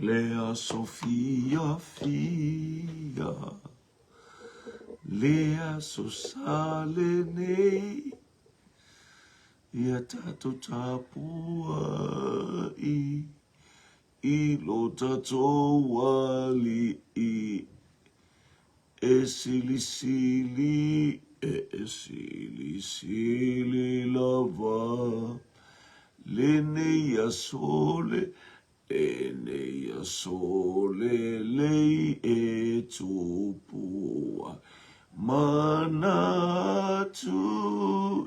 Le aso fiafia, le aso sa lenei, ia tatou tapuai i lo tatou Alii e silisili, e silisili lava lenei aso le lenei aso lelei e tupu ai manatu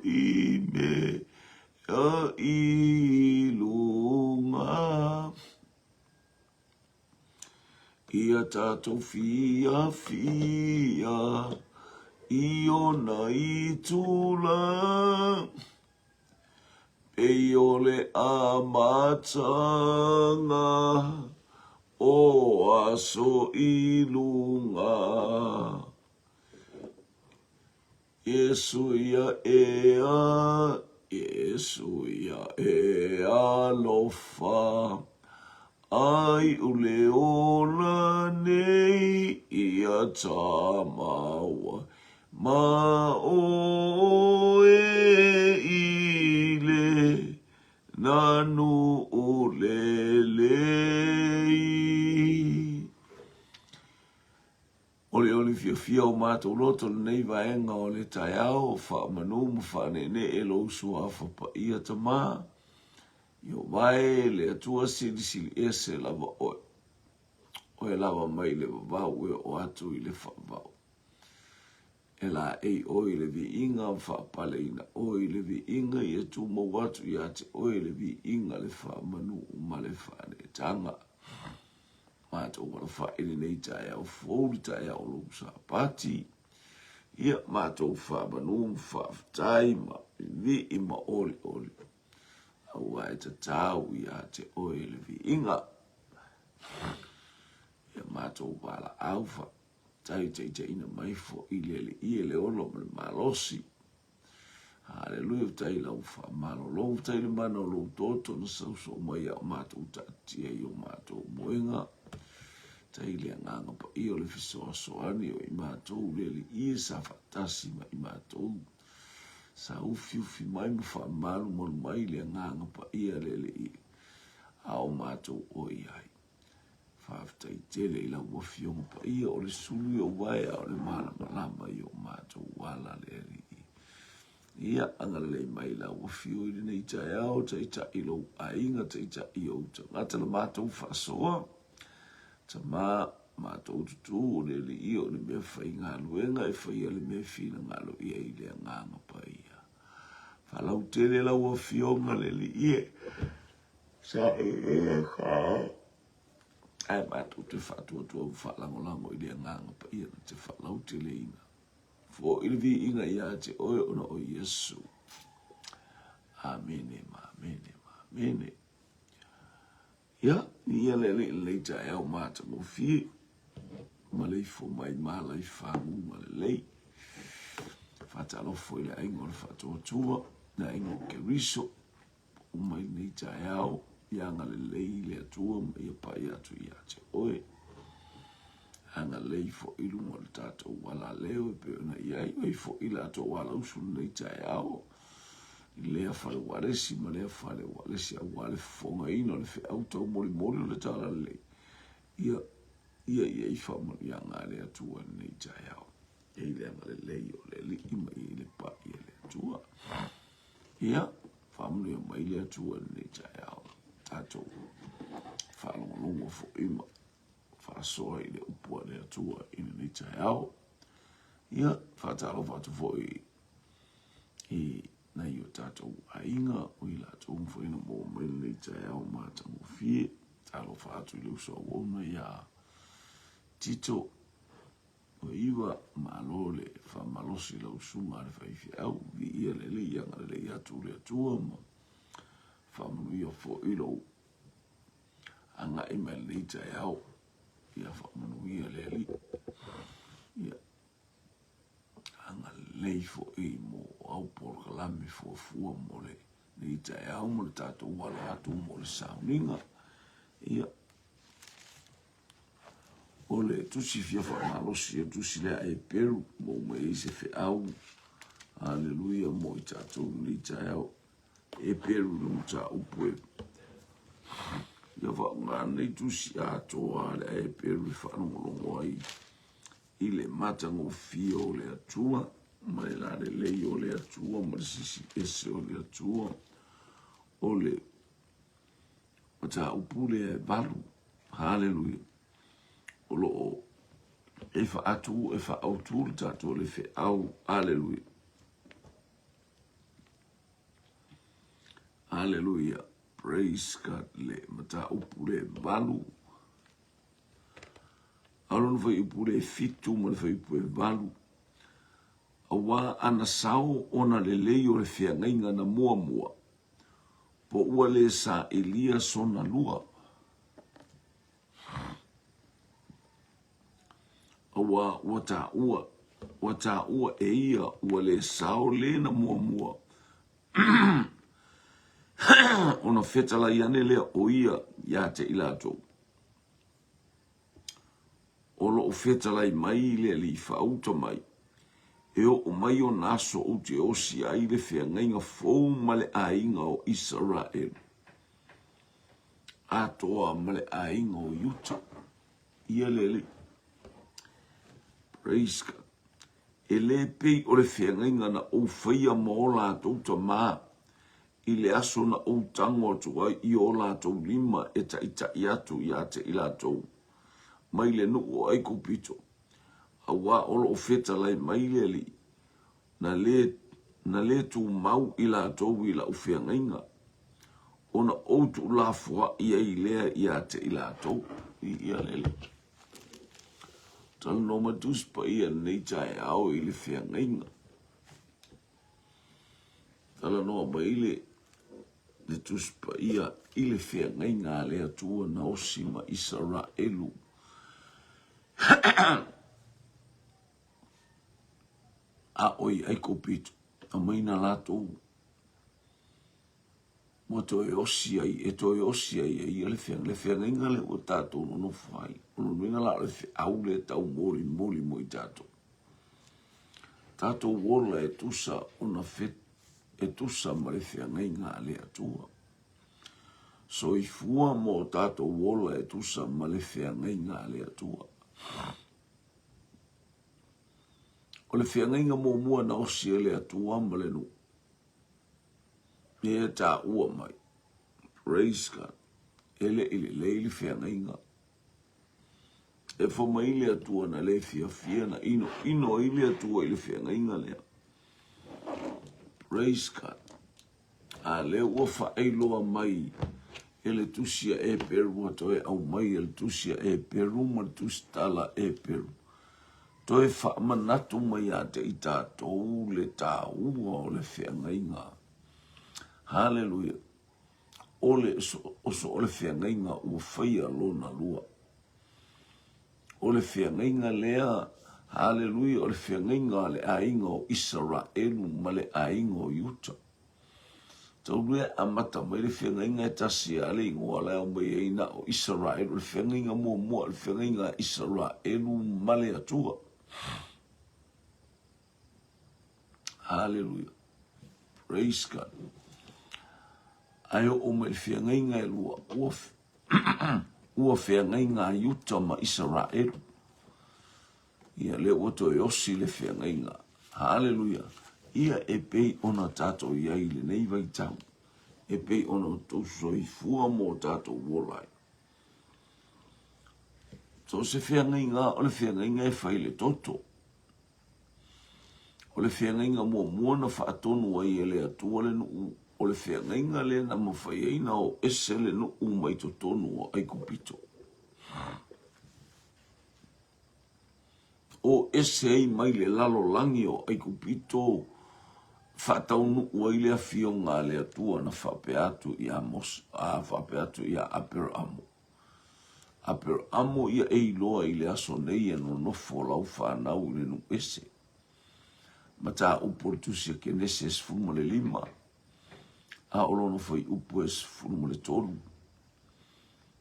i mea i luga. Ia tatou fiafia i ona itula. Pei o le amataga o aso i luga. Iesu ia e a, Iesu ia e alofa, ai u le ola nei ia tamaua ma oe i le nanu lelei. Olioli fiafia o matou loto lenei vaega o le taeao, faamanu ma faaneenee lou suafa paia Tama, Ieova e, le Atua silisili ese lava oe, oe lava mai le vavau e oo atu i le faavavau. E laei oe i le viiga ma faapaleina oe i le viiga ia tumau atu ia te oe le viiga, le faamanu ma le faaneetaga. Matou alafai i lenei taeao fou, le taeao o lou Sapati. Ia, matou faamanu ma faafetai ma vivii ma olioli, aua e tatau ia te oe le viiga. Ia matou valaau faafetai taitaiina mai foi le Alii e le ola ma le malosi. Haleluia, faafetai i lau faamalolo, faafetai i le mana o lou toto na sausau mai a o matou taatia i o matou moega. Faafetai i le agaga paia o le fesoasoani o i matou le Alii e sa faatasi ma i matou. Sa ufiufi mai ma faamalumalu mai le agaga paia le Alii a o matou o i ai. Faafetai tele i lau Afioga Paia o le sulu i ou vae a o le malamalama i o matou ala le Alii. Ia, agalelei mai lau Afio i lenei taeao, taitai lou aiga, taitai ou tagata la matou faasoa. Tama, matou tutū o le Alii o le mea faigaluega e faia le mea finagalo i ai le Agaga Paia. Faalautele lau Afioga le Alii e. Sa e e ka ae matou te faatuatua ma faalagolago i le Agaga Paia na te faalauteleina. Foi le viiga ia te oe ona o Iesu. Amene ma amene ma amene. Ia, ia le alii lenei taeao matagofie, maleifua mai mala i faguga lelei. Faatalofa i le aiga o le Faatuatua, le aiga o Keriso, Pau mai lenei taeao, ia agalelei le Atua ma ia pai atu ia te oe. Agalelei foi i luga o le tatou alaleo e pei ona i ai oi foi latou alausu lenei taeao i lea fale ualesi ma lea fale ualesi aua le fofogaina o le feau taumolimoli o le Talalelei. Ia ia i ai faamanuiaga a le Atua i lenei taeao. Ia i le agalelei o le Alii ma ia i le pai a le Atua. Ia, faamanuia mai le Atua i lenei taeao. Tatou faalogologo foi ma faasoa i le upu a le Atua i lenei taeao. Ia, faatalofa atu foi i nai o tatou aiga o i latou foi na maua mai lenei taeao matagofie. Talofa atu i le uso auauna iā Tito O iwa, malo le faamalosi i lau susuga a le faifeau, viia le Alii, agalelei atu le Atua ma faamanuia foi lou agai mai lenei taeao. Ia faamanuia le Alii. Ia agalelei foi mo au polokalame fuafua mo lenei taeao mo le tatou alo atu mo le sauniga. Ia. O le tusi fia faamalosi, o le tusi lea a Eperu, maua mai ai se feau. Haleluia mo i tatou i lenei taeao. Eperu le mataupu e ia faaaoga lenei tusi atoa a le Eperu e faalogologo ai i le matagofie o le Atua ma le lalelei o le Atua ma le sisi ese o le Atua o le mataupu lea e valu. Haleluia. O lo o e faatu e faaautu le tatou le feau. Haleluia. Haleluia. Praise God. Le mataupu le valu. A lona fuaiupu le 7 ma le fuaiupu e 8. Auā ana sao ona lelei o le feagaiga na muamua, po ua le sailia sona lua. Auā ua taua, ua taua e ia ua le sao le na muamua, ona fetalai ane lea o ia ia te i latou. O lo o fetalai mai le Alii faauta mai, e oo mai ona aso ou te osi ai le feagaiga fou ma le aiga o Isaraelu, atoa ma le aiga o Iuta. Ia le Alii. Praise God. E le pei o le feagaiga na ou faia ma o latou tamā, i le aso na ou tago atu ai i o latou lima e taʻitaʻi atu ia te i latou mai le nuu o Aikupito, auā o lo o fetalai mai le Alii, na le, na le tumau i latou i lau feagaiga, ona ou tuulafoaʻi ai lea ia te i latou. Viia le Alii. Talanoa mai Tusi Paia i lenei taeao i le feagaiga. Talanoa mai le le Tusi Paia i le feagaiga a le Atua na osi ma Isaraelu. A o i Aikupito, aumai na latou ua toe osi ai, e toe osi ai e ia le feagaiga, le feagaiga lea ua tatou nonofo ai. O lona uiga la o le feau lea e taumolimoli mo i tatou. Tatou ola e tusa ona fe, e tusa ma le feagaiga a le Atua. Soifua mo tatou ola e tusa ma le feagaiga a le Atua. O le feagaiga muamua na osi e le Atua ma le nuu, e taua mai. Praise God. E le i lelei le feagaiga. E fai mai le Atua na le fiafia na inoino ai le Atua i le feagaiga lea. Praise God. A lea ua faailoa mai e le tusi a Eperu ua toe aumai e le tusi a Eperu ma le tusi tala a Eperu. Toe faamanatu mai ia te i tatou le taua o le feagaiga. Haleluia. O le oso o le feagaiga ua faia lona lua. O le feagaiga lea, haleluia, o le feagaiga a le aiga o Isaraelu ma le aiga o Iuta. Taulu e amata mai le feagaiga e tasi lava le igoa la e aumai ai na o Isaraelu, o le feagaiga muamua, o le feagaiga a Isaraelu ma le Atua. Haleluia. Praise God. Ae oo mai le feagaiga e lua, ua, ua feagaiga a Iuta ma Isaraelu. Ia, lea ua toe osi le feagaiga. Haleluia. Ia e pei ona tatou i ai i lenei vaitau, e pei ona outou soifua mo tatou ola ai. So o se feagaiga, o le feagaiga e fai i le toto. O le feagaiga muamua na faatonu ai e le Atua le nuu, o le feagaiga lea na mafai ai na o ese le nuu mai totonu o Aikupito. O ese ai mai le lalolagi o Aikupito, faataunuu ai le afioga a le Atua na faapea atu ia Mose, a faapea atu ia Aperamo. Aperamo ia e iloa i le aso nei e nonofo lau fanau i le nuu ese. Mataupu o le Tusi a Kenese e 15, a o lona fuaiupu e 13.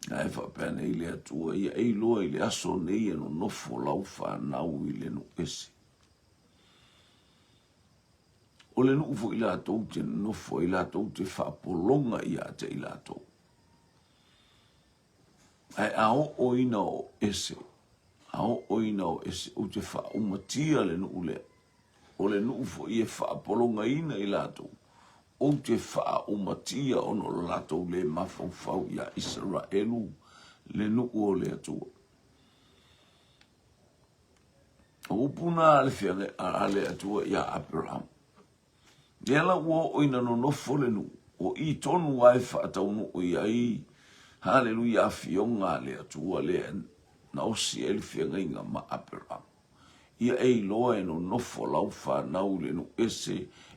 Na e faapea nei le Atua, ia e iloa i le aso nei e nonofo lau fanau i le nuu ese. O le nuu foi latou te nonofo ai latou te faapologa ia te i latou. Ae a oo ina o ese, a oo ina o ese, ou te faaumatia le nuu lea. O le nuu foi e faapologaina i latou, ou te faaaumatia ona o le latou lē mafaufau iā Isaraelu, le nuu o le Atua. O upu na a le feagai a le Atua iā Aperahama. Lea la ua oo ina nonofo le nuu, o i tonu lava e faataunuu i ai, haleluia, afioga a le Atua lea na osi ai le feagaiga ma Aperahama. Ia e iloa e nonofo lau fanau i le nuu ese,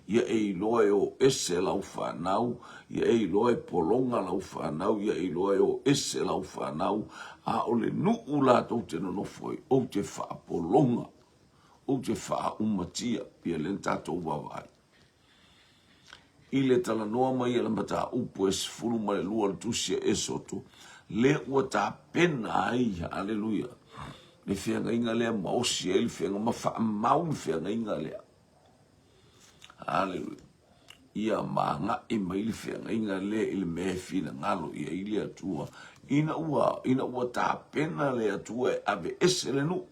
ia e iloa e o ese lau fanau, ia e iloa e pologa lau fanau, ia e iloa e o ese lau fanau, a o le nuu latou te nonofo ai, ou te faapologa, ou te faaumatia, ia lea na tatou vaavaai. I le talanoa mai a le mataupu e 12 o le Tusi a Esoto, lea ua tapena ai, haleluia, le feagaiga lea ma osi ai le feagaiga ma faamau le feagaiga lea. Haleluia. Ia magai mai le feagaiga lea i le mea e finagalo i ai le Atua, ina ua, ina ua tapena le Atua e aveese le nuu.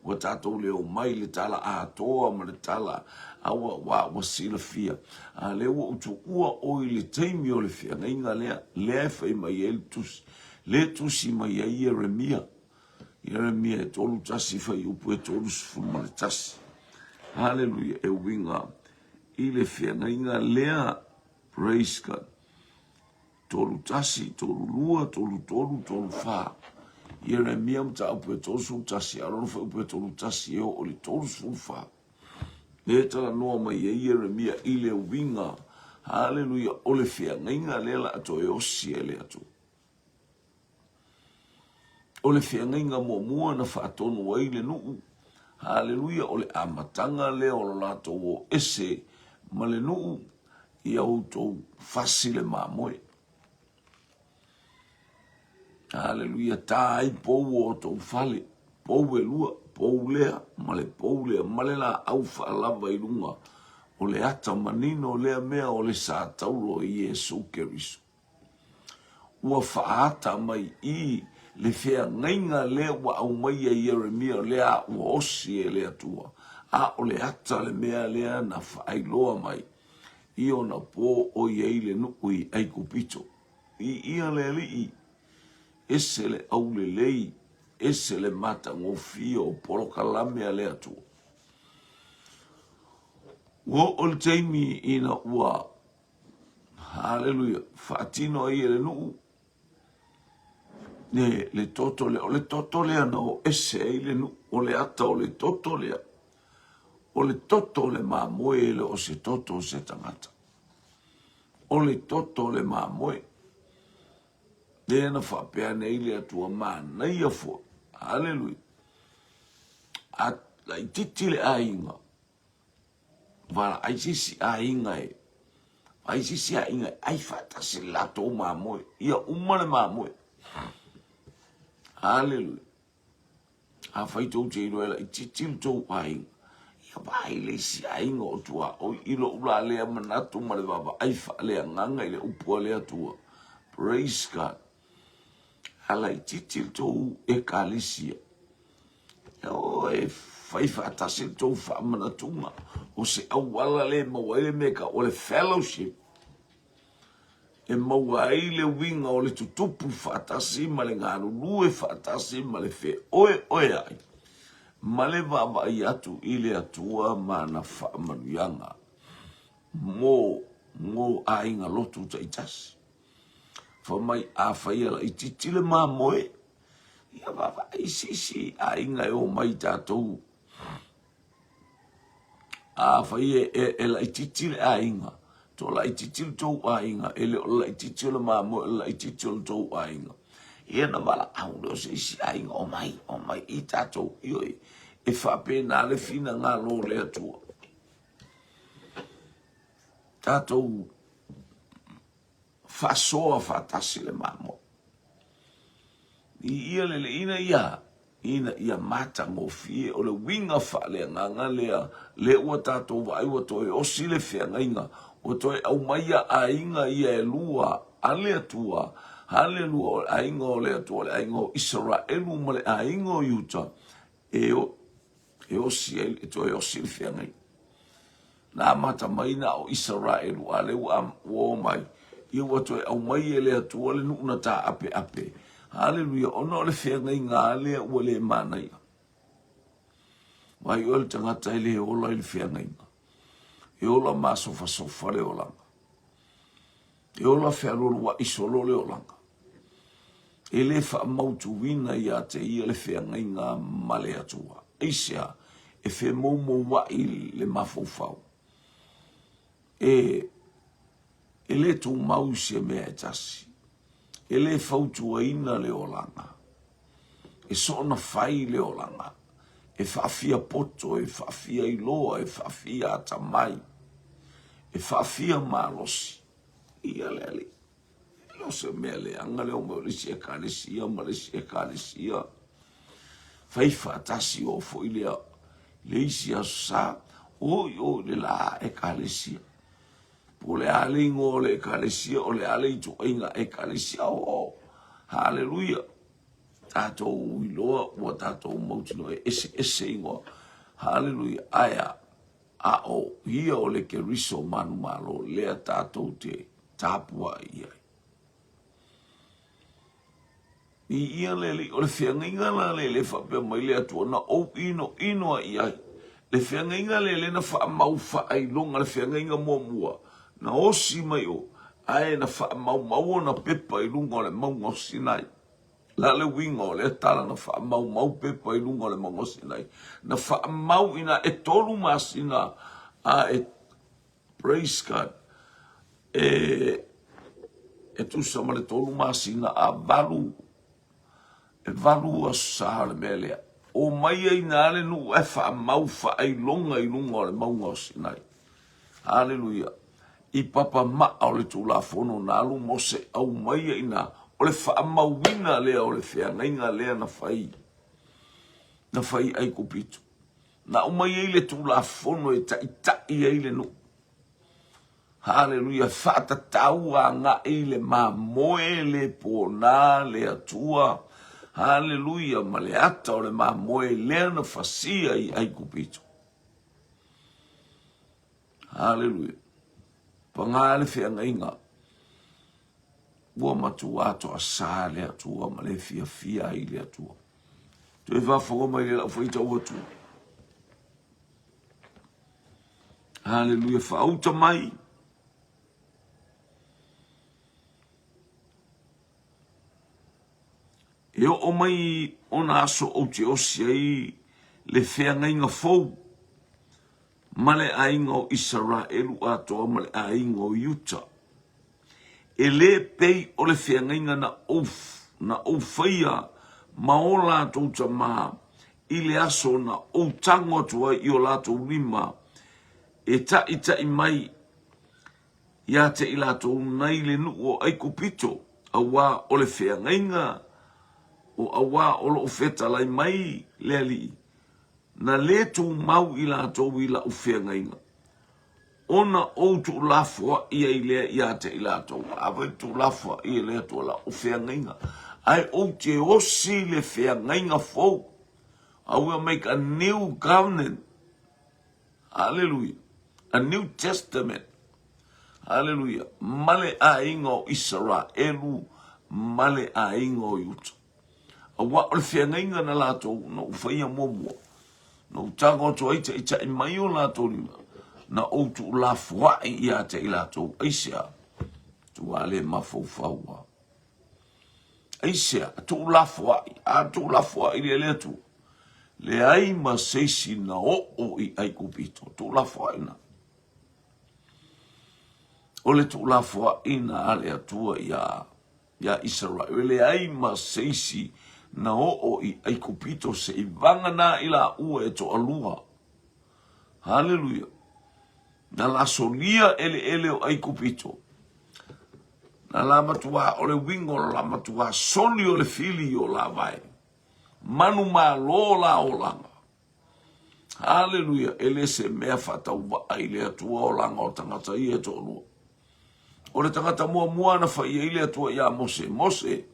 Ua tatou le omai i le tala atoa ma le tala a ua, ua, ua silafia. A lea ua ou tuua ʻoe i le taimi o le feagaiga lea, lea e fai mai ai le tusi, lea e tusi mai ai Ieremia. Ieremia e 31 fuaiupu e 31. Haleluia, e uiga i le feagaiga lea, praise God. 31, 32, 33, 34. Ieremia mataupu e 31, a o lona fuaiupu e 31 e oo i le 34. Lea e talanoa mai ai Ieremia i le uiga, haleluia, o le feagaiga lea la a toe osi e le Atua. O le feagaiga muamua na faatonu ai le nuu, haleluia, o le amataga lea o lo latou o ese ma le nuu, ia outou fasi le mamoe. Haleluia, ta ai pou o outou fale, pou e lua, pou lea ma le pou lea, ma le laau faalava i luga o le ata manino lea mea o le sa taulo i Iesu Keriso. Ua faaata mai i le feagaiga lea ua aumaia e Ieremia lea ua osi e le Atua, a o le ata le mea lea na faailoa mai i ona po o i ai le nuu i Aikupito. Viia le Alii, ese le aulelei, ese le matagofie o polokalame a le Atua. Ua oo le taimi ina ua, haleluia, faatino ai e le nuu le, le toto lea. O le toto lea na o ese ai le nuu, o le ata o le toto lea. O le toto o le mamoe e le o se toto o se tagata. O le toto o le mamoe. Lea na faapea nei le Atua manaia foi. Haleluia. A laititi le aiga, valaai se isi aiga e ai se isi aiga e ai faatasi le latou mamoe. Ia uma le mamoe. Haleluia. Afai tou te iloa e laitiiti lo tou aiga, ia vaai le isi aiga o tuaoi i lou la lea manatu ma le vaavaai faaleagaga i le upu a le Atua. Praise God. A laitiiti le tou ekalesia, ia o e fai faatasi le tou faamanatuga o se auala le maua ai le mea e tau o le fellowship. e maua ai le uiga o le tutupu faatasi ma le galulue faatasi ma le feoeoeai ma le vaavaai atu i le Atua ma ana faamanuiaga mo mo aiga lotu taitasi. Fai mai, afai e laitiiti le mamoe, ia vaavaai se isi aiga e omai tatou. Afai e, e, e laitiiti le aiga, to laitiiti le tou aiga, e le o le laitiiti o le mamoe, o le laitiiti o le tou aiga. Ia na valaau lea o se isi aiga, omai, omai i tatou, ioe, e faapena le finagalo o le Atua. Tatou faasoa faatasi le mamoe. I ia lele ina ia, ina ia matagofie, o le uiga faaleagaga lea, lea ua tatou vaai ua toe osi le feagaiga, ua toe aumaia aiga ia e lua a le Atua, Halelua, o le aiga o le Atua, o le aiga o Isaraelu ma le aiga o Iuta, e, e osi ai, e toe osi le feagaiga. Na amata mai na o Isaraelu, a lea ua, ua o mai, ia ua toe aumai e le Atua le nuu na taapeape. Haleluia, ona o le feagaiga a lea ua le manaia. Vaai oe le tagata e le ola i le feagaiga. E ola masofasofa le olaga. E ola fealualuai solo le olaga. E le faamautuina ia te ia le feagaiga ma le Atua. Aisea? E femoumouai le mafaufau. E, e le tumau i se mea e tasi. E le fautuaina le olaga. E soona fai le olaga. E faafia poto, e faafia iloa, e faafia atamai, e faafia malosi. Ia le Alii. E le o se mea leaga le omai o le isi ekalesia ma le isi ekalesia. Fai faatasi o foi lea le isi aso sa, o i o i le la ekalesia. Po o le a le igoa o le ekalesia, o le a le ituaiga ekalesia, o, haleluia. Tatou iloa ua tatou mautinoa e eseese igoa. Haleluia. Ae a, a o ia o le Keriso manumalo lea tatou te tapuai i ai. I ia le Alii, o le feagaiga la lea le faapea mai le Atua na ou inoino ai i ai. Le feagaiga lea lea na faamau faailoga, le feagaiga muamua, na osi mai o, ae na faamaumau ona pepa i luga o le mauga o Sinai. La le uiga o lea tala na faamaumau pepa i luga o le mauga o Sinai. Na faamau ina e tolu masina a e Praise God. E, e tusa ma le tolu masina a valu, e valu aso sa o le mea lea. O mai ai nā le nuu e faamau faailoga i luga o le mauga o Sinai. Haleluia. I papa maa o le Tulafono na alu Mose aumaia i nā, o le faamauina lea o le feagaiga lea na fai, na fai i Aikupito. Na aumai ai le Tulafono e taitai ai le nuu. Haleluia, faatatau agai le mamoe le pona le Atua. Haleluia, ma le ata o le mamoe lea na fasia i Aikupito. Haleluia. Paga le feagaiga. Ua matua toasā le Atua ma le fiafia ai le Atua. Toe faafofoga mai le lau faitau atu. Haleluia, faauta mai. E oo mai ona aso ou te osi ai le feagaiga fou ma le aiga o Isaraelu atoa ma le aiga o Iuta. E lē pei o le feagaiga na ou, na ou faia ma o latou tamā i le aso na ou tago atu ai i o latou lima e taʻitaʻi mai ia te i latou nei le nuu o Aikupito, auā o le feagaiga o auā o loo fetalai mai le Alii, na lē tumau i latou i lau feagaiga, ona ou tuulafoai ai lea ia te i latou. Afai tuulafoai e le Atua lau feagaiga, ae ou te osi le feagaiga fou. I will make a new covenant. Hallelujah. A new testament. Hallelujah. Ma le aiga o Isaraelu ma le aiga o Iuta. Aua o le feagaiga na latou na ou faia muamua, na ou tago atu ai taitai mai o latou lima, na ou tuulafoai ia te i latou. Aisea? Tua le mafaufau a. Aisea? Tuulafoai. A tuulafoai le le Atua. Leai ma se isi na oo i Aikupito. Tuulafoai na. O le tuulafoaiina a le Atua ia ia Isaraelu, e leai ma se isi na oo i Aikupito se i vagana i laua e toalua. Haleluia! Na lasolia eleele o Aikupito. Na la matuā o le uiga o la matuā soli o le fili i o la vae. Manumalo la olaga. Haleluia, e le se mea faatauvaa i le Atua olaga o tagata ia e toalua. O le tagata muamua na fai ai le Atua iā Mose, Mose,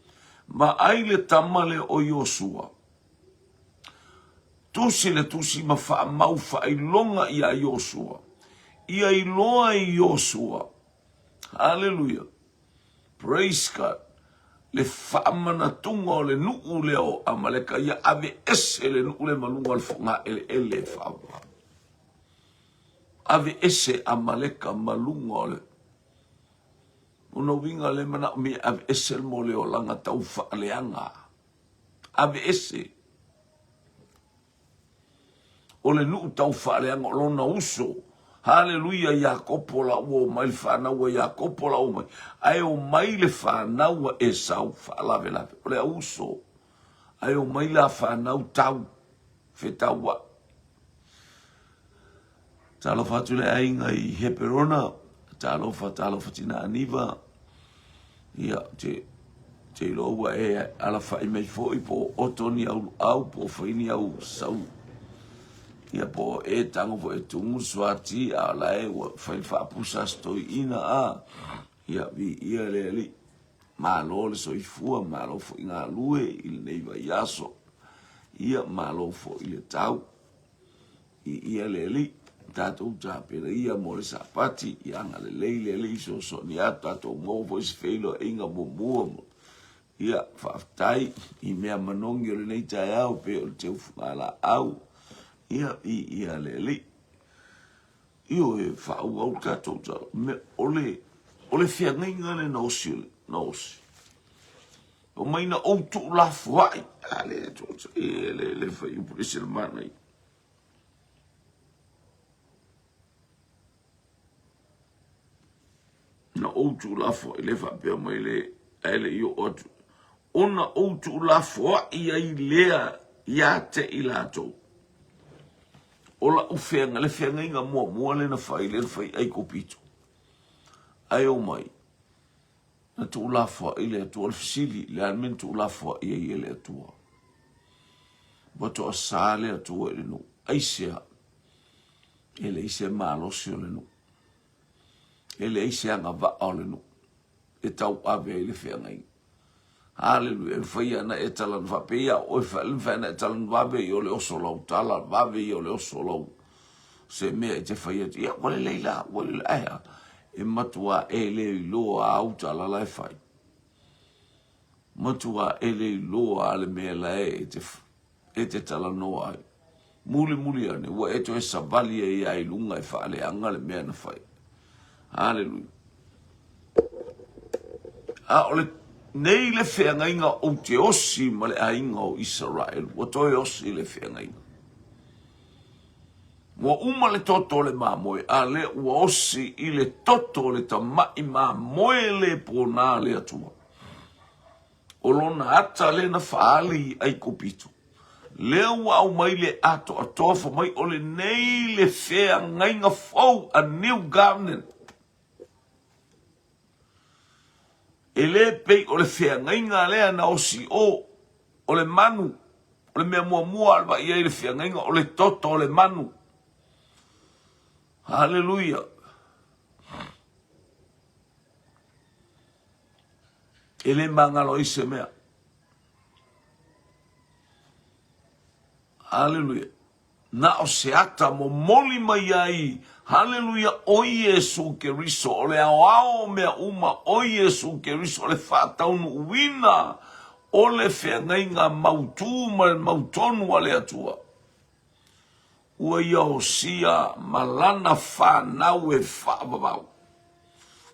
vaai le tama lea o Iosua. Tusi le tusi ma faamau faailoga iā Iosua. Ia iloa e Iosua. Haleluia. Praise God. Le faamanatuga o le nuu lea o Amaleka, ia ave ese le nuu lea ma luga o le fogaeleele e faavavau. Ave ese Amaleka ma luga o le Ona uiga le manaomia e ave ese le mo le olaga tau faaleaga. Ave ese. O le nuu tau faaleaga o lona uso. Haleluia Iakopo la ua omai le fanau a Iakopo la ua omai. Ae omai le fanau a Esau faalavelave. O le auso. Ae omai la fanau tau fetauai. Talofa atu le aiga i Heperona. Talofa, talofa tina Aniva. Ia, te, te iloa ua e alafai mai foi po o oto ni au luau, po o fai ni au sau. Ia, po o e tango foi e tumu suati, a la e ua fai faapusa se toeaina a. Ia, viia le Alii. Malo le soifua, malo foi galue i lenei vaiaso. Ia, malo foi le tau. Viia le Alii, tatou tapena ia mo le Sapati, ia agalelei le Alii fesoasoani atu, tatou maua foi se feiloaiga muamua. Ia, faafetai i mea manogi o lenei taeao pei o le teufugalaau. Ia, viia le Alii. Ioe, faaauau le tatou tala. Me, o le, o le feagaiga lea na osi, na osi. Omai na ou tuulafoai. A le, e le, le fai upu le ese le manaia. Na ou tuulafoai le faapea mai le, ae le i oo atu. Ona ou tuulafoai ai lea ia te i latou. O lau feaga, le feagaiga muamua lea na fai, lea na fai Aikupito. Ae omai, na tuulafoai le Atua. O le fesili, le a le mea na tuulafoai ai e le Atua? Ua toasa le Atua i le nuu. Aisea? E leai se malosi o le nuu. E leai se agavaa o le nuu e tauave ai le feagaiga. Haleluia, e mafai lava ona e talanoa faapea ia oe, e mafai ona e talanoa vave ia o le oso o lau tala, vave ia o le oso o lau se mea e te fai atu. Ia, ua lelei la, ua lelei, ae a? E matua e le iloa au tala la e fai. Matua e le iloa le mea la e te e te talanoa ai. Mulimuli ane, ua e toe savali ai lava i luga e faaleaga le mea na fai. Haleluia. A o le nei le feagaiga ou te osi ma le aiga o Isaraelu. Ua toe osi le feagaiga. Ua uma le toto o le mamoe, a lea ua osi i le toto o le tama'i mamoe le pona le Atua. O lona ata lea na faaali i Aikupito, lea ua aumai le atoatoa fai mai o lenei le feagaiga fou, a new covenant. E le pei o le feagaiga lea na osi o, o le manu, o le mea muamua a le vaai ai le feagaiga o le toto o le manu. Haleluia. E le magalo ai se mea. Haleluia. Na o se ata momoli mai ai, haleluia, o Iesu Keriso, o le aoao o mea uma, o Iesu Keriso, o le faataunuuina o le feagaiga mautū ma le mautonu a le Atua. Ua ia osia ma lana fanau e faavavau.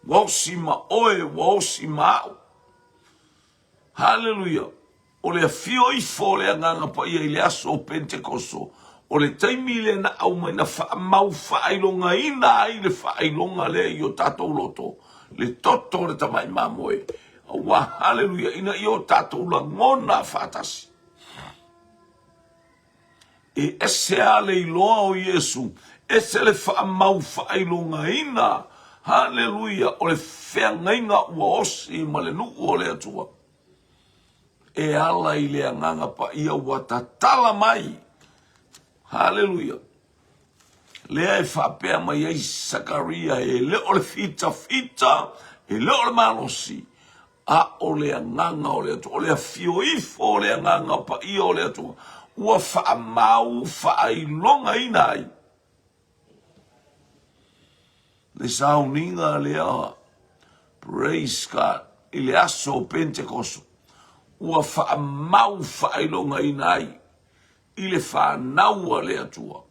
Ua osi ma oe, ua osi ma au. Haleluia! O le afio ifo o le Agaga Paia i le aso o Pentekoso, o le taimi lea na aumai na faamau faailogaina ai le faailoga lea i o tatou loto, le toto o le tamai mamoe. Aua, haleluia, ina ia o tatou lagona faatasi. E ese lava le iloa o Iesu, ese le faamau faailogaina. Haleluia! O le feagaiga ua osi ma le nuu o le Atua e ala i le Agaga Paia ua tatala mai. Haleluia! Lea e faapea mai ai Sakaria, e le o le fitafita, e le o le malosi, a o le Agaga o le Atua, o le afio ifo o le Agaga Paia o le Atua, ua faamau faailogaina ai le sauniga lea, praise God, i le aso o Pentekoso, ua faamau faailogaina ai i le fanau a le Atua.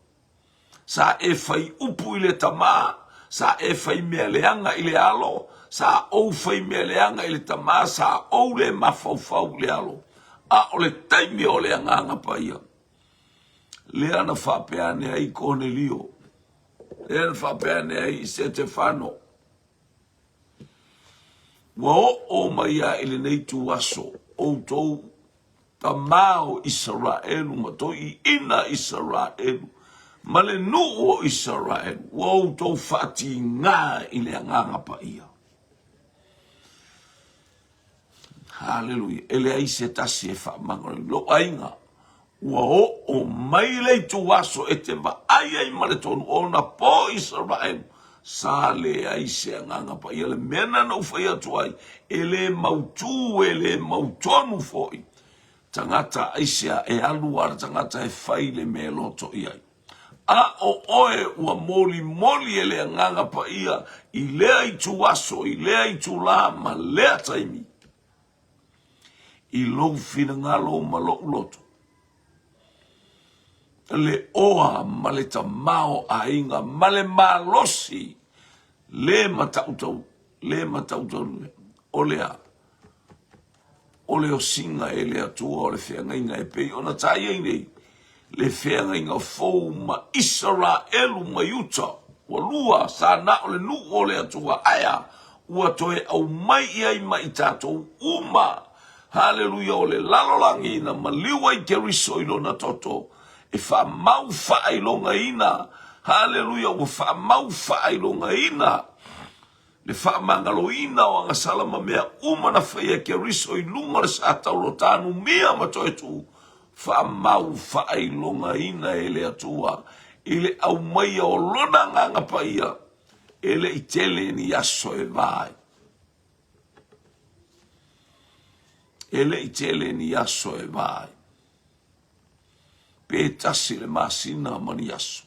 Sa e fai upu i le Tama, sa e fai mea leaga i le Alo, sa ou fai mea leaga i le Tama, sa ou le mafaufau i le Alo. A o le taimi o le Agaga Paia, lea na faapea ane ai Konelio, lea na faapea ane ai Setefano, ua oo mai lava i lenei ituaso outou tama o Isaraelu ma toeaiina Isaraelu ma le nuu o Isaraelu, ua outou faatiga i le Agaga Paia. Haleluia. E leai se tasi e faamagalo. Lou aiga, ua oo mai le ituaso e te vaai ai ma le tonu ona po Isaraelu, sa leai se Agaga Paia. Le mea lena na ou fai atu ai, e le mautū, e le mautonu foi. Tagata aisea e alu a le tagata e fai le mea e loto i ai. A o oe ua molimoli e le Agaga Paia i lea ituaso, i lea itulā ma lea taimi, i lou finagalo ma lou loto, le oa ma le tamaoaiga ma le malosi le matautau, le matautauina, o le a? O le osiga e le Atua o le feagaiga e pei ona taia i nei, le feagaiga fou ma Isaraelu ma Iuta, ua lua, sa na o le nuu o le Atua, ae a? Ua toe aumai i ai ma i tatou uma, haleluia, o le lalolagi na maliu ai Keriso i lona toto, e faamau faailogaina, haleluia, ua faamau faailogaina le faamagaloina o agasala ma mea uma na faia e Keriso i luga o le sa taurota numia ma toe tu, faamau faailogaina e le Atua i le aumaia o Lona Agaga Paia e le i tele ni aso e va ai. E le i tele ni aso e va ai. Pe tasi le masina ma ni aso.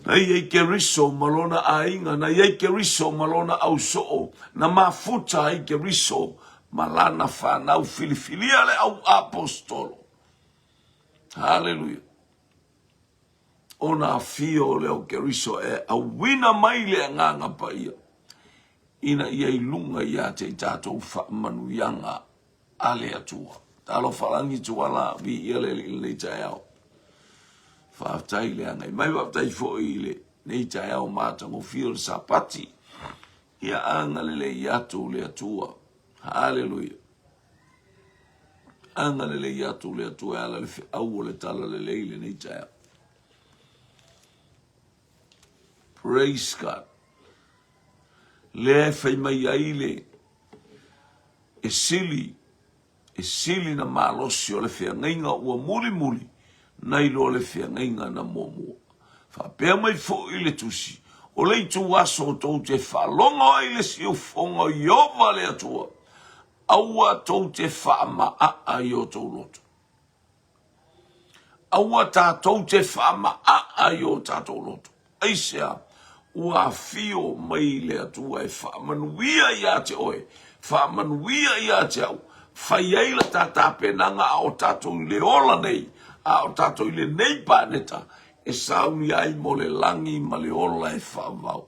Na i ai Keriso ma lona aiga, na i ai Keriso ma lona ausoo, na mafuta ai Keriso ma lana fanau filifilia le au apostolo. Haleluia. Ona afio lea o Keriso e auina mai le Agaga Paia ina ia i luga ia te i tatou faamanuiaga a le Atua. Talofa lagi tuala, viia le Alii i lenei taeao. Faafetai le agai mai, faafetai foi i lenei taeao matagofie o le Sapati. Ia agalelei atu le Atua. Haleluia. Agalelei atu le Atua e ala le feau o le talalelei i lenei taeao. Praise God. Lea e fai mai ai le E sili, e sili na malosi o le feagaiga ua mulimuli nai loa le feagaiga na muamua. Faapea mai foi le Tusi, O le ituaso tou te faalogo ai le siufofoga o Ieova le Atua, aua tou te faamaaa i o tou loto. Aua tatou te faamaaa i o tatou loto. Aisea? Ua afio mai le Atua e faamanuia ia te oe, faamanuia ia te au, fai ai la ta tapenaga a o tatou i le ola nei, a o tatou i lenei paneta, e saunia ai mo le lagi ma le ola e faavavau.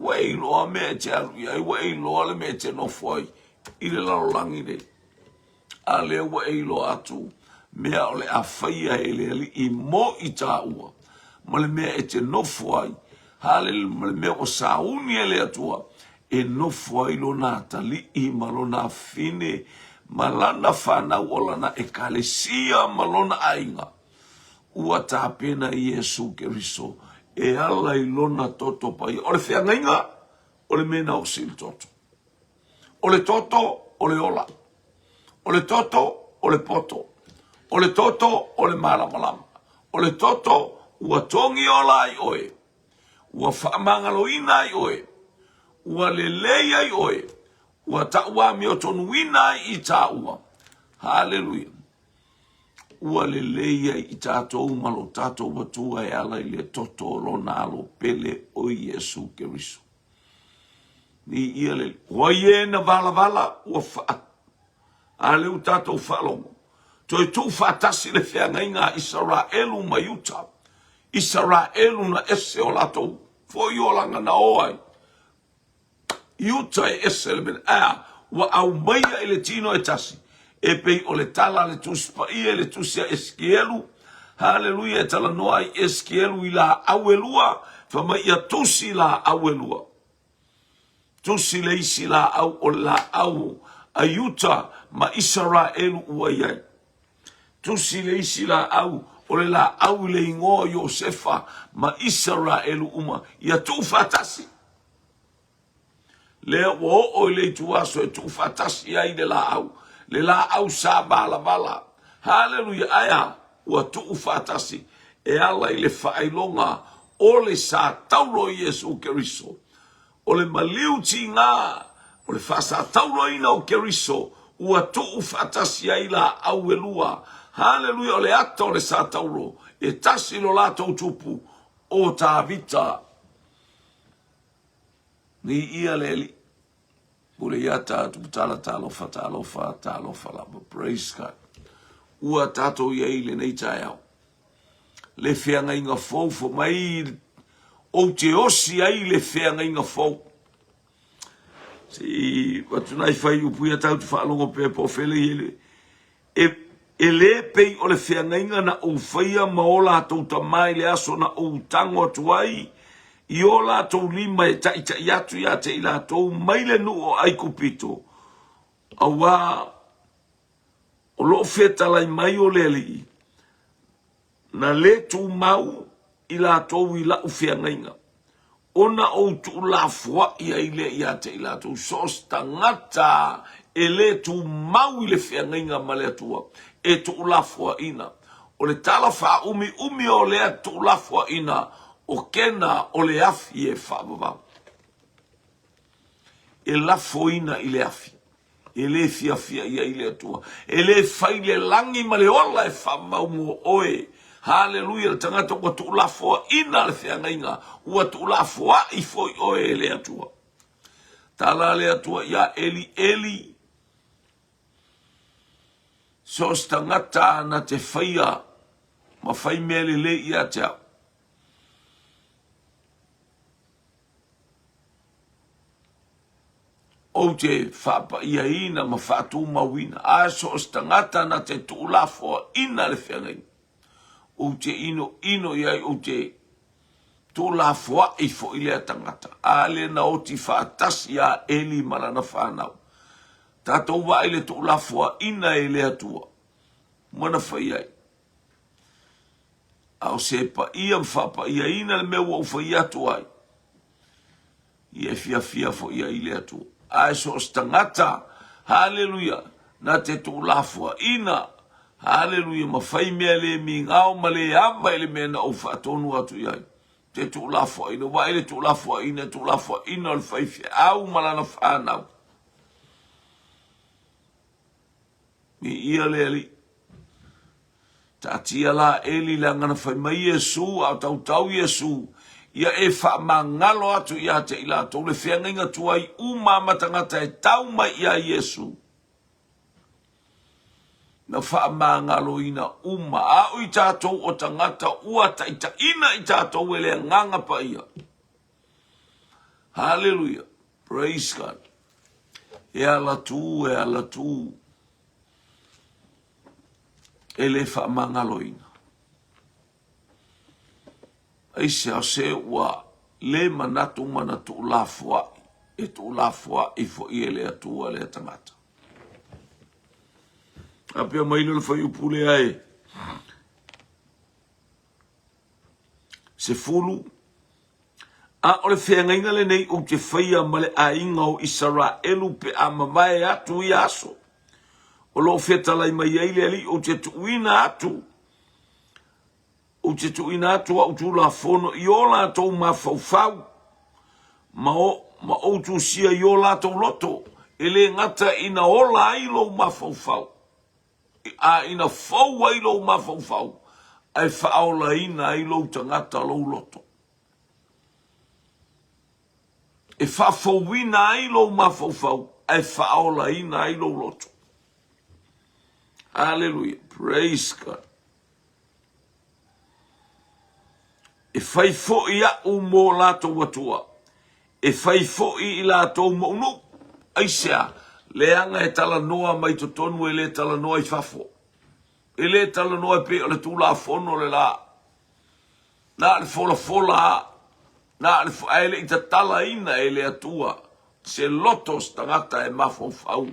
Ua e iloa mea e te alu i ai, ua e iloa le mea e te nofo ai i le lalolagi nei. A lea ua e iloa atu mea o le a faia e le Alii mo i tāua, ma le mea e te nofo ai, haleluia, ma le mea ua sauni e le Atua, e nofo ai lona atalii ma lona afine, ma lana fanau o lana ekalesia ma lona aiga. Ua tapena Iesu Keriso E ala i lona toto paia. O le feagaiga, o le mea na osi i le toto. O le toto, o le ola. O le toto, o le poto. O le toto, o le malamalama. O le toto, ua togi ola ai oe. Ua faamagaloina ai oe. Ua lelei ai oe. Ua tauamiotonuina ai i tāua. Haleluia. Ua lelei ai i tātou ma lo tātou Atua e ala i le toto o lona alo pele o Iesu Keriso. Ni ia le o ai e na valavala ua faa a le ua tātou faalogo. Toe tuu faatasi le feagaiga a Isaraelu ma Iuta. Isaraelu na ese o latou foi olaga na o ai. Iuta e ese le mea. A, ua aumaia i le tino e tasi. E pei o le tala a le Tusi Paia i le Tusi a Esikielu. Haleluia, e talanoa ai Esikielu i laau e lua, fai mai ia tusi laau e lua. Tusi le isi laau o le laau a Iuta ma Isaraelu ua i ai. Tusi le isi laau o le laau i le igoa o Iosefa ma Isaraelu uma, ia tuufaatasi. Lea ua oo i le ituaso e tuufaatasi ai le laau, le laau sa valavala. Haleluia! Ae a? Ua tuufaatasi e ala i le faailoga o le sa taulo o Iesu Keriso. O le maliu tiga o le faasatauloina o Keriso ua tuufaatasi ai laau e lua. Haleluia! O le ata o le sa taulo, e tasi lo latou tupu, o Tavita. Viia le Alii. Pule ia tatou tala talofa talofa talofa lava. Praise God. Ua tatou i ai i lenei taeao. Le feagaiga fou fo mai ou te osi ai le feagaiga fou. Se i atu nai fai upu ia tau te faalogo pea po o fele i ele. E, e lē pei o le feagaiga na ou faia ma o latou tama i le aso na ou tago atu ai i o latou lima e taʻitaʻi atu ia te i latou mai le nuu o Aikupito, auā o loo fetalai mai o le Alii, Na lē tumau i latou i la'u feagaiga, ona ou tuulafoa'i ai lea ia te i latou, so o se tagata e lē tumau i le feagaiga ma le Atua, e tuulafoaʻina. O le tala faaumiumi o lea tuulafoaʻina, o kena o le afi e faavavau, e lafoina i le afi. E lē fiafia i ai le Atua. E lē fai le lagi ma le ola e faamau mo oe. Haleluia, le tagata ua tuulafoaina le feagaiga, ua tuulafoai foi oe e le Atua. Tala le Atua iā Eli, Eli, so o se tagata na te faia ma fai mea lelei ia te au. Ou te faapaiaina ma faatumauina, a so o se tagata na te tuulafoaina le feagaiga, ou te inoino i ai, ou te tuulafoai foi lea tagata, a lea na oti faatasi ia Eli ma lana fanau. Tatou vaai i le tuulafoaina e le Atua, ma na fai ai. A o se paia ma faapaiaina le mea ua ou fai atu ai, ia e fiafia foi ai le Atua. Ae so o se tagata, haleluia, na te tuulafoaina, haleluia, ma fai mea le migao ma le ava i le mea na ou faatonu atu i ai, te tuulafoaina. Ua vaai le tuulafoaina, tuulafoaina o le faifeau ma lana fanau. Viia le Alii. Taatia la Eli leaga na fai mai Iesu, a o tautau Iesu, ia e faamagalo atu ia te i latou le feagaiga tuai uma ma tagata e tau mai iā Iesu. Na faamagaloina uma, a o i tatou o tagata ua taitaina i tatou e le Agaga Paia. Haleluia. Praise God. E ala tū, e ala tū. E le faamagaloina. Aisea o se ua le manatu ma na tuulafoaʻi, e tuulafoaʻi foi e le Atua lea tagata. Faapea mai le fuaiupu lea e 10. A o le feagaiga lenei ou te faia ma le aiga o Isaraelu pe a mavae atu ia aso o lo o fetalai mai ai le Alii, ou te tuuina atu ou te tuuina atu au tulafono i o latou mafaufau ma, o, ma ou tusia i o latou loto, e le gata ina ola ai lou mafaufau, a ina fou ai lou mafaufau, ae faaolaina ai lou tagata lou loto. E faafouina ai lou mafaufau, ae faaolaina ai lou loto. Hallelujah. Praise God. E fai foi aʻu mo latou Atua, e fai foi i latou moʻu nuu. Aisea? Leaga e talanoa mai totonu e le talanoa i fafo. E le talanoa e pei o le Tulafono le la. Na o le folafola a, na o le, ae le i tatalaina e le Atua se loto o se tagata e mafaufau.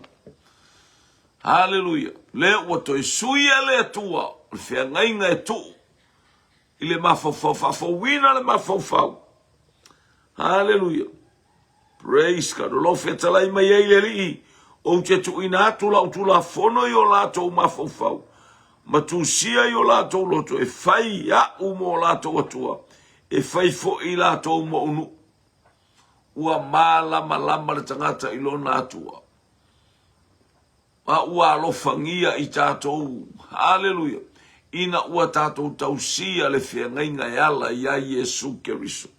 Haleluia! Lea ua toe suia le Atua o le feagaiga e tuu i le mafaufau, faafouina le mafaufau. Haleluia! Praise God. O lo o fetalai mai ai le Alii, ou te tuuina atu lau tulafono i o latou mafaufau, ma tusia i o latou loto e fai aʻu mo latou Atua, e fai foi i latou moʻu nuu. Ua malamalama le tagata i lona Atua. A ua alofagia i tatou, haleluia, ina ua tatou tausia le feagaiga e ala iā Iesu Keriso.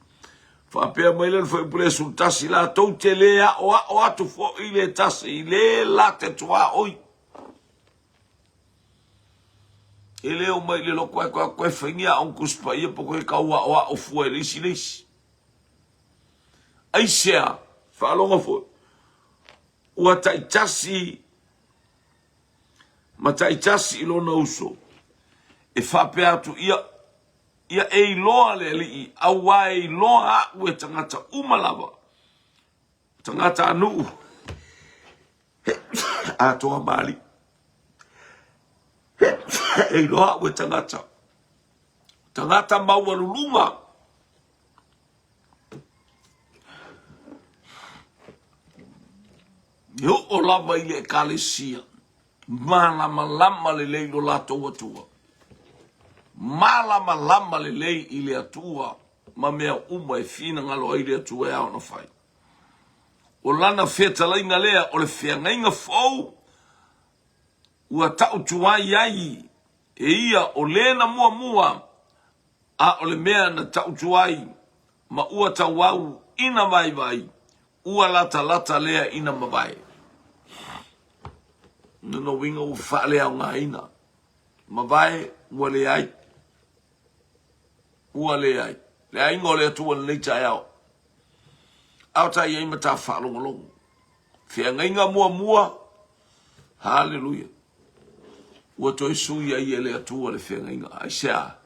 Faapea mai lea le Fuaiupu 11, latou te le aoao atu foi le tasi i le la te tuaoi. E le o mai le loko ai koe koe faingia aoga Tusi Paia po koe kau aoao fua i le isi le isi. Aisea, faalogo foi, ua taitasi ma taitasi i lona uso, e faapea atu ia, ia e iloa le Alii, auā e iloa aʻu e tagata uma lava, tagata a nuu atoa ma alii. E iloa aʻu e tagata, tagata maualuluga. E oo lava i le Ekalesia, malamalama lelei lo latou Atua. Malamalama lelei i le Atua ma mea uma e finagalo ai le Atua e ao ona fai. O lana fetalaiga lea o le feagaiga fou ua tautuai ai e ia o le na muamua A o le mea na tautu ai ma ua tauau ina vaivai, ua latalata lea ina mavae. Lona uiga ua faaleaogaina. Mavae ua leai. Ua leai. Le aiga o le Atua i lenei taeao. A o ta i ai ma ta faalogologo. Feagaiga muamua. Haleluia. Ua toe sui ai e le Atua le feagaiga. Aisea?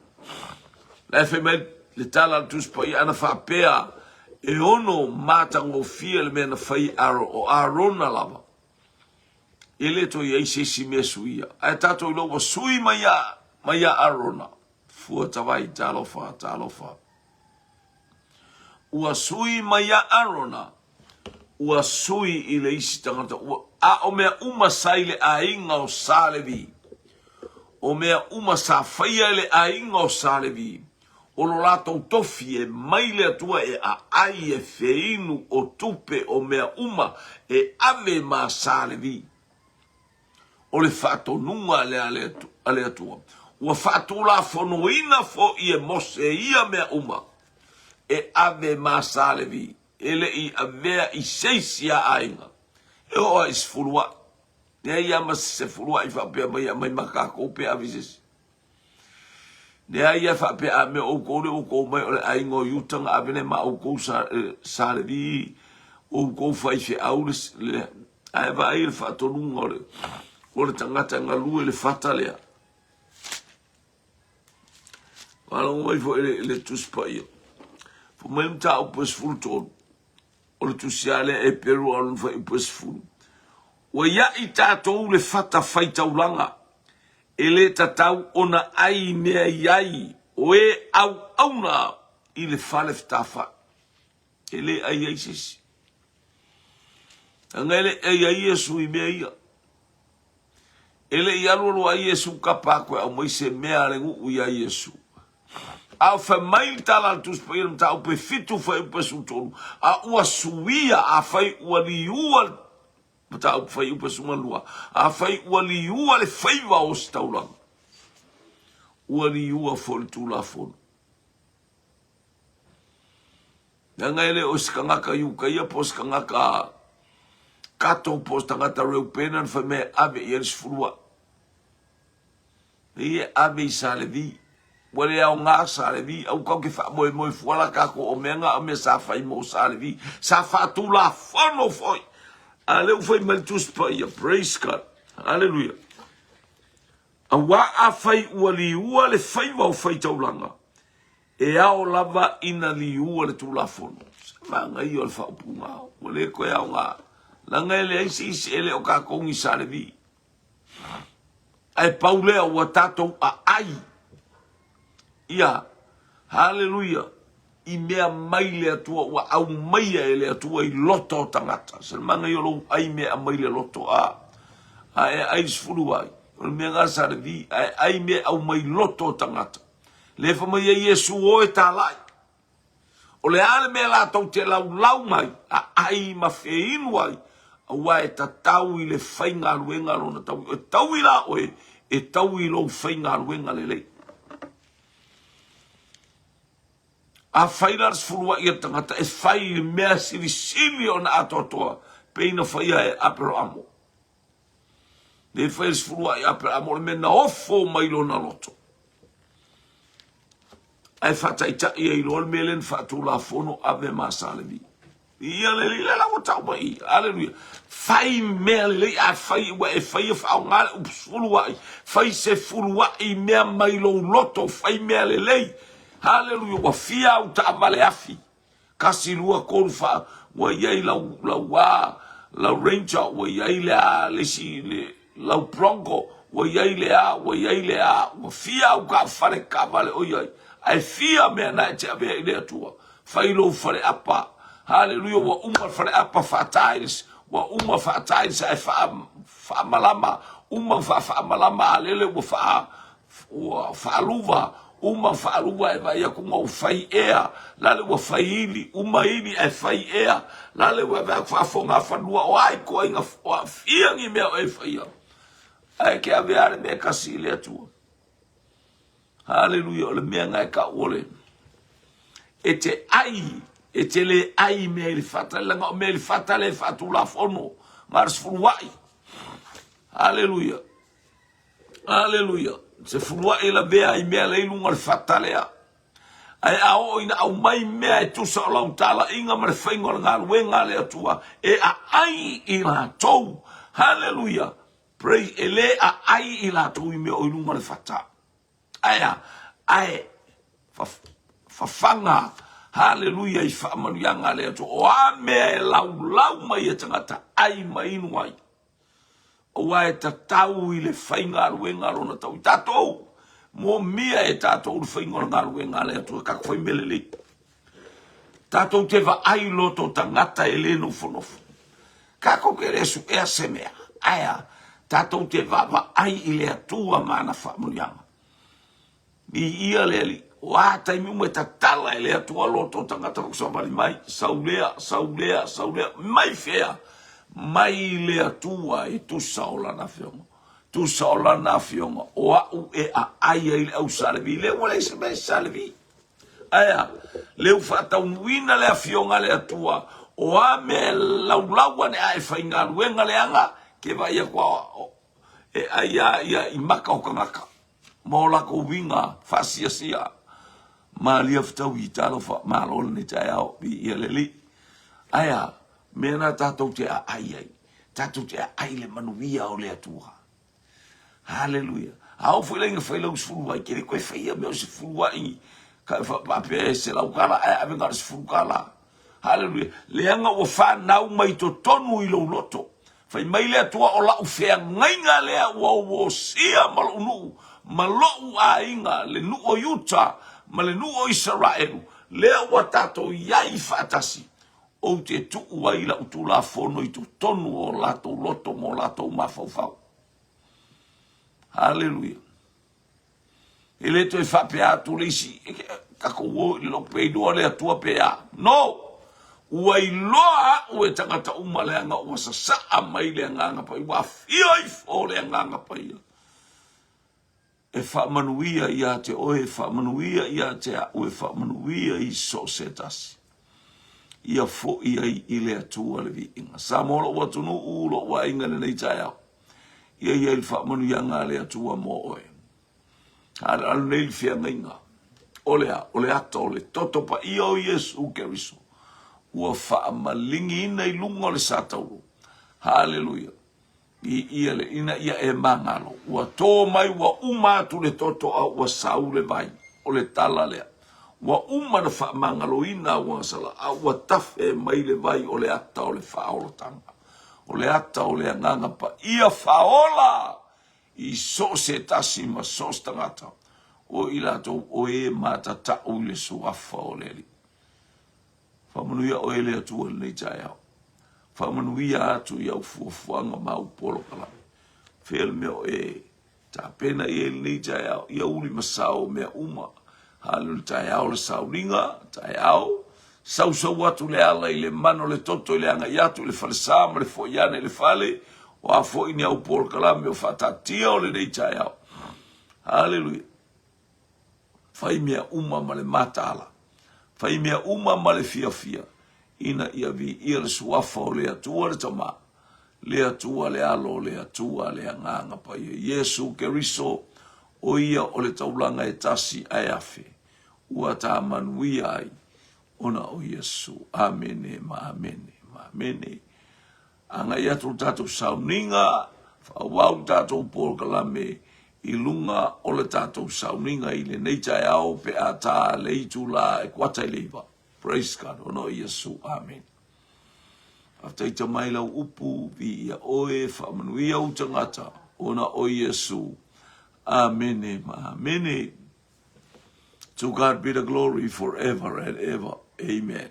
La e fai mai le tala a le Tusi Paia, ana faapea e ono matagofie le mea na fai e Aro, o Arona lava, e le toe i ai se isi mea suia. Ae tatou iloa ua sui mai ia, mai ia Arona. Fua tavai, talofa, talofa. Ua sui mai ia Arona, ua sui i le isi tagata, ua, a o mea uma sa i le aiga o Sa Levi, o mea uma sa faia e le aiga o Sa Levi, o lo latou tofi e mai le Atua e aai, e feinu, o tupe, o mea uma e ave ma Sa Levi. O le faatonuga lea a le Atua. Ua faatulafonoina foi e Mose ia mea uma e ave ma Sa Levi, e le i avea i se isi a aiga, e oo lava i sefuluai. Leai lava ma se sefuluai faapea mai e aumai ma tatou pe ave i se isi. Leai a faapea a mea outou lea ua outou omai o le aiga o Iuta na ave lea ma outou sa, sa Levi, outou faifeau le, le ae vaai le faatonuga o le, o le tagata e galue le fata lea. Faalogo mai foi le, le Tusi Paia. Fai mai le mataupu e 13. O le tusi lava lea Eperu a o lona fuaiupu e 10. Ua iaʻi tatou le fata faitaulaga e le tatau ona ʻai mea i ai o e auauna i le fale fetafai. E le ai ai se isi. Leaga e le i ai ai Iesu i mea ia. E le i alualu ai Iesu kapa aku e aumai se mea a le nuu iā Iesu. A o fai mai le tala a le Tusi Paia i le mataupu e 7 fuaiupu 13, a ua suia, afai ua liua le mataupu fuaiupu 12, afai ua liua le faiva o ositaulaga, ua liua foi le Tulafono. Leaga e le o se tagata Iutaia po o se tagata Kato po o se tagata Reupena na fai mai e ave i ai le sefuluai. Nei e ave i Sa Levi. Ua le aoga Sa Levi, aua tatou te faamoemoe fua la tatou o mea na o mea sa fai mo Sa Levi. Sa faatulafono foi. A lea ua fai mai le Tusi Paia, praise God, hallelujah. Aua afai ua liua le faiva o faitaulaga, E ao lava ina liua le Tulafono. Se manaia o le faaupuga, ua le toe aoga, leaga e leai se isi e le o tatou ni Sa Levi. Ae pau lea ua tatou aai ia, haleluia, i mea mai le Atua ua aumaia e le Atua i loto o tagata. Se manaia o lou ai mea aumai le loto a, a e ai 10 ai, o le mea na Sa Levi, ae ai mea aumai loto o tagata. Le fa mai ai Iesu o e talai. O le a le mea latou te laulau mai, a ai ma feinu ai, aua e tatau i le faigaluega lona taui. E taui la oe, e taui i lou faigaluega lelei. A fai la le sefuluai a le tagata, e fai i le mea silisili ona atoatoa, pei na faia e Aperahamo. Le fai le sefuluai Aperahama o le mea na ofo mai lona loto. Ae faataitai ai loa le mea lea na faatulafono ave ma Sa Levi. Ia le lile la ua tau mai i. Aleluia. Fai mea lelei a fai ua e faia faaaoga le upu sefuluai. Fai sefuluai mea mai lou loto, fai mea lelei. Aleluia. Ua fia au taavale afi. Kasi, lua, tolu, fa, ua i ai lau, lau a, lau Ranger, ua i ai le a, le isi, le, lau Bronco, ua i ai le a, ua i ai le a, ua fia au taafale taavale o i ai, ae fia mea na e te avea i le Atua. Fai lou faleapa. Haleluia, ua uma le faleapa faa-tiles, ua uma faa-tiles ae faa, faamalama, uma faa-faamalama a lele ua faa, Ua faaluva, uma faaluva e vaai atu na ua fai ea, lale ua fai ili, uma ili ae fai ea, lale ua vaai atu faafofoga fanua, o a ituaiga o aafia ni mea o e faia, ae ke ave lava le mea e tasi i le Atua. Haleluia, o le mea na e tau o le e te ai, e te le ai mea i le fata, leaga o mea i le fata le faatulafono, na o le sefuluai. Haleluia. Aleluia. Se fuluai lavea i mea lea i luga o le fata lea. Ae a oo ina aumai mea e tusa o lau talaiga ma le faiga o le galuega a le Atua, e aai i latou. Haleluia. Praise. E le aai i latou i mea o i luga o le fata. Ae a? Ae fafaga, haleluia, i faamanuiaga a le Atua. O a mea e laulau mai e tagata, ai ma inu ai. Aua e tatau i le faigaluega lona tau i tatou. Moomia e tatou le faiga o le galuega a le Atua, tatou fai mea lelei. Tatou te vaai loto tagata e le nofonofo. Tatou te le suea se mea. Ae a? Tatou te vaavaai i le Atua ma ana faamanuiaga. Viia le Alii. O a taimi uma e tatala e le Atua loto tagata ko savali mai, sau lea, sau lea, sau lea, mai fea? Mai le Atua e tusa o lana afioga. Tusa o lana afioga, o a'u e aai ai le au Sa Levi. Lea ua leai se mea i Sa Levi. Ae a? Lea ua faataunuuina le afioga a le Atua, o a mea e laulau ane a e faigaluega leaga, ke vaai atu a e ai a ia i maka o tagata. ma o lakou uiga faasiasia. Malia fetaui talofa malo lenei taeao viia le Alii. Ae a mea na tatou te aai ai, tatou te aai le manuia o le Atua. Haleluia. A oo foi la ina fai lau sefuluai, ke le toe faia mea o sefuluai ka faapea e $100 ae ave na o le $10. Haleluia. Leaga ua fanau mai totonu i lou loto. Fai mai le Atua, O la'u feagaiga lea ua ou osia ma lo'u nuu, ma lo'u aiga, le nuu o Iuta ma le nuu o Isaraelu, lea ua tatou i ai faatasi. Ou te tuu ai lau Tulafono i totonu o latou loto ma o latou mafaufau. Haleluia. E le toe faapea atu le isi, tatou o i le lotu pe iloa le Atua pe a. No! Ua iloa au e tagata uma leaga ua sasaa mai le Agaga Paia, ua afio ifo le Agaga Paia e faamanuia ia te oe, e faamanuia ia te au, e faamanuia i so o se tasi. Ia foi ai i le Atua le viiga. Samoa lou atunuu, lou aiga i lenei taeao. Ia i ai le faamanuiaga a le Atua mo oe. Alu nei le feagaiga. O le a? O le ata o le toto paia o Iesu Keriso ua faamaligiina i luga o le satauro. Haleluia. I ia le ina ia e magalo. Ua tō mai ua uma atu le toto a ua sau le vai. O le tala lea. Ua uma na faamagaloina au agasala a ua tafe mai le vai o le ata o le faaolataga. O le ata o le Agaga Paia faaola i so o se tasi ma so o se tagata o i latou o e matatau i le Suafa o le Alii. Faamanuia oe e le Atua i lenei taeao. Faamanuia atu i au fuafuaga ma au polokalame. Fea le mea o e tapena i ai lenei taeao, ia uli ma sao mea uma. Haleluia, taeao le sauniga, taeao, sausau atu le ala i le mana o le toto i le agai atu i le falesa ma le foi ane i le fale, o a foi ni au polokalame o faataatia o lenei taeao. Haleluia. Fai mea uma ma le mataala, fai mea uma ma le fiafia, ina ia viia le suafa o le Atua le Tama, le Atua le Alo, le Atua le Agaga Paia. Iesu Keriso, o ia o le taulaga e tasi ae afe, ua ta manuia ai ona o Iesu. Amene ma amene ma amene. Agai atu le tatou sauniga, faaauau le tatou polokalame i luga o le tatou sauniga i lenei taeao pe a ta le itula e kuata i le 9. Praise God, ona o Iesu. Amene. Faafetai mai lau upu, viia oe, faamanuia ou tagata, ona o Iesu. Amene ma amene. To God be the glory forever and ever. Amen.